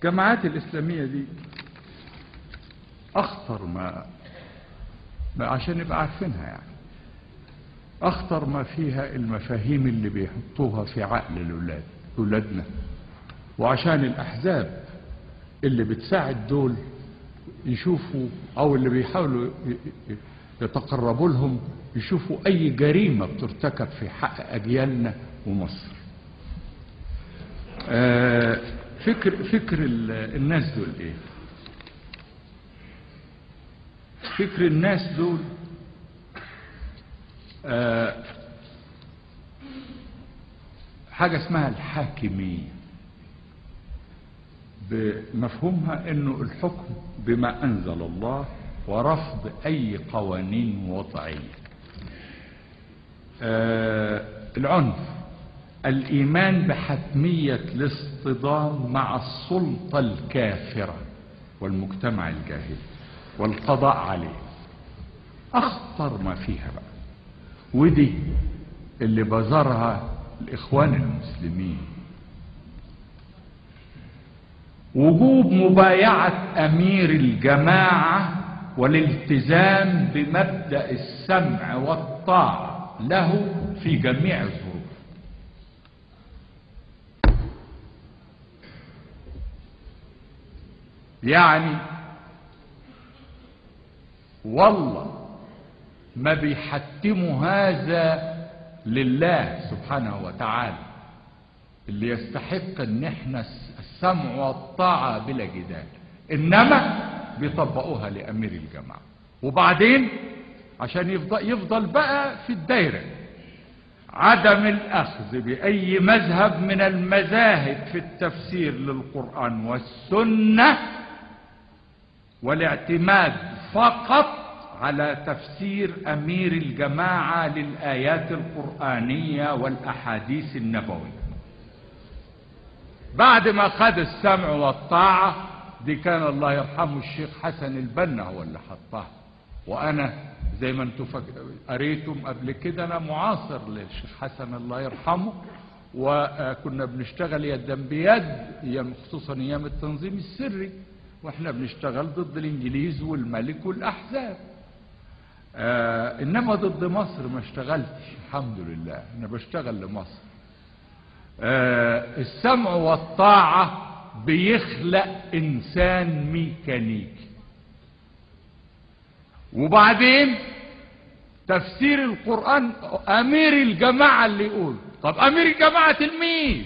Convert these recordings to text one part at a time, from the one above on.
الجماعات الإسلامية دي أخطر ما عشان نبقى عارفينها، يعني أخطر ما فيها المفاهيم اللي بيحطوها في عقل الأولاد، أولادنا، وعشان الأحزاب اللي بتساعد دول يشوفوا، أو اللي بيحاولوا يتقربوا لهم يشوفوا أي جريمة بترتكب في حق أجيالنا ومصر. فكر الناس دول إيه؟ فكر الناس دول حاجة اسمها الحاكمية، بمفهومها انه الحكم بما انزل الله ورفض اي قوانين وضعية. العنف، الايمان بحتمية الاصطدام مع السلطة الكافرة والمجتمع الجاهلي والقضاء عليه، اخطر ما فيها بقى، ودي اللي بزرها الاخوان المسلمين. وجوب مبايعة أمير الجماعة والالتزام بمبدأ السمع والطاعة له في جميع الظروف. يعني والله ما بيحتموا هذا لله سبحانه وتعالى اللي يستحق ان احنا السمع والطاعة بلا جدال، انما بيطبقوها لامير الجماعة. وبعدين عشان يفضل بقى في الدايرة، عدم الاخذ باي مذهب من المذاهب في التفسير للقرآن والسنة، والاعتماد فقط على تفسير امير الجماعة للآيات القرآنية والاحاديث النبوية. بعد ما خد السمع والطاعة دي، كان الله يرحمه الشيخ حسن البنا هو اللي حطها، وأنا زي ما انتم قريتم قبل كده أنا معاصر للشيخ حسن الله يرحمه، وكنا بنشتغل يدا بيد، خصوصا أيام التنظيم السري، واحنا بنشتغل ضد الإنجليز والملك والأحزاب. إنما ضد مصر ما اشتغلتش، الحمد لله أنا بشتغل لمصر. السمع والطاعة بيخلق إنسان ميكانيكي. وبعدين تفسير القرآن أمير الجماعة اللي يقول، طب أمير الجماعة تلميذ،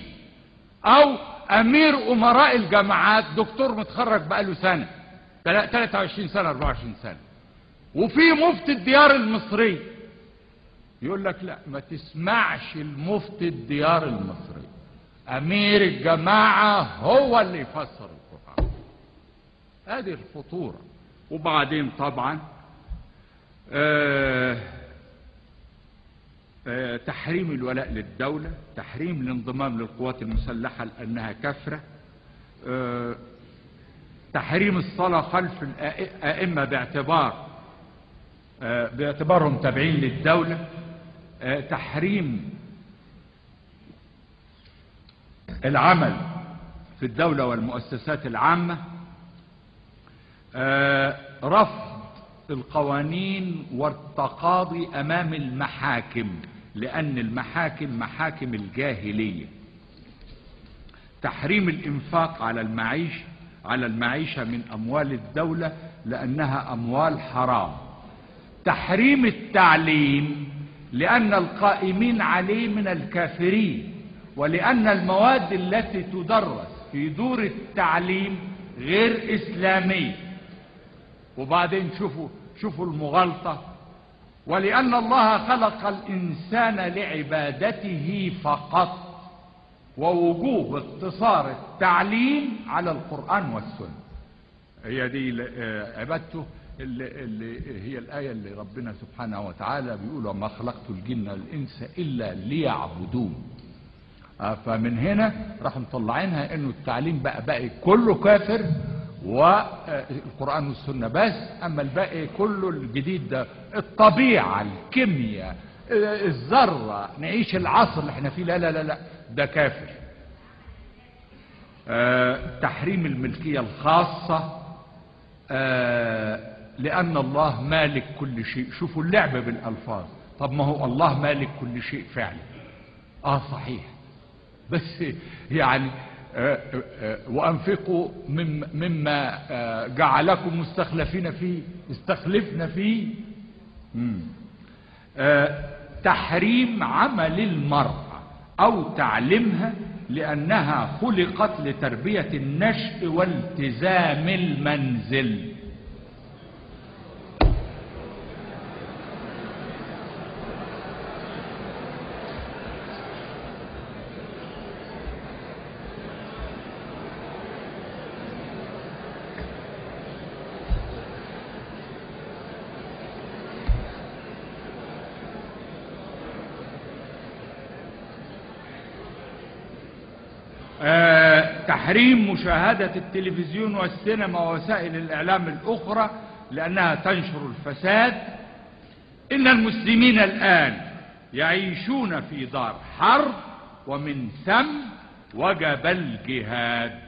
أو أمير أمراء الجماعات دكتور متخرج بقاله سنة، 23 سنة 24 سنة، وفي مفتي الديار المصري يقول لك لا ما تسمعش المفتي الديار المصري، أمير الجماعة هو اللي يفسر القرآن. هذه الخطورة. وبعدين طبعا تحريم الولاء للدولة، تحريم الانضمام للقوات المسلحة لأنها كافرة، تحريم الصلاة خلف الأئمة باعتبارهم تابعين للدولة، تحريم العمل في الدولة والمؤسسات العامة، رفض القوانين والتقاضي أمام المحاكم لأن المحاكم محاكم الجاهلية، تحريم الإنفاق على المعيشة من أموال الدولة لأنها أموال حرام، تحريم التعليم لأن القائمين عليه من الكافرين، ولأن المواد التي تدرس في دور التعليم غير إسلامية. وبعدين شوفوا المغالطة، ولأن الله خلق الإنسان لعبادته فقط، ووجوب اقتصار التعليم على القرآن والسنة. هي دي عبادته اللي هي الآية اللي ربنا سبحانه وتعالى بيقول وما خلقت الجن والإنس إلا ليعبدون. فمن هنا راح مطلعينها انه التعليم بقى كله كافر والقرآن والسنة بس، اما الباقي كله الجديد ده الطبيعة، الكيمياء، الذرة، نعيش العصر اللي احنا فيه، لا لا لا لا ده كافر. تحريم الملكية الخاصة، لأن الله مالك كل شيء. شوفوا اللعبة بالألفاظ. طب ما هو الله مالك كل شيء فعلا، صحيح، بس يعني وأنفقوا مما جعلكم مستخلفين فيه، استخلفنا فيه. تحريم عمل المرأة أو تعليمها لأنها خلقت لتربية النشء والتزام المنزل. تحريم مشاهدة التلفزيون والسينما ووسائل الإعلام الأخرى لأنها تنشر الفساد. إن المسلمين الآن يعيشون في دار حرب، ومن ثم وجب الجهاد.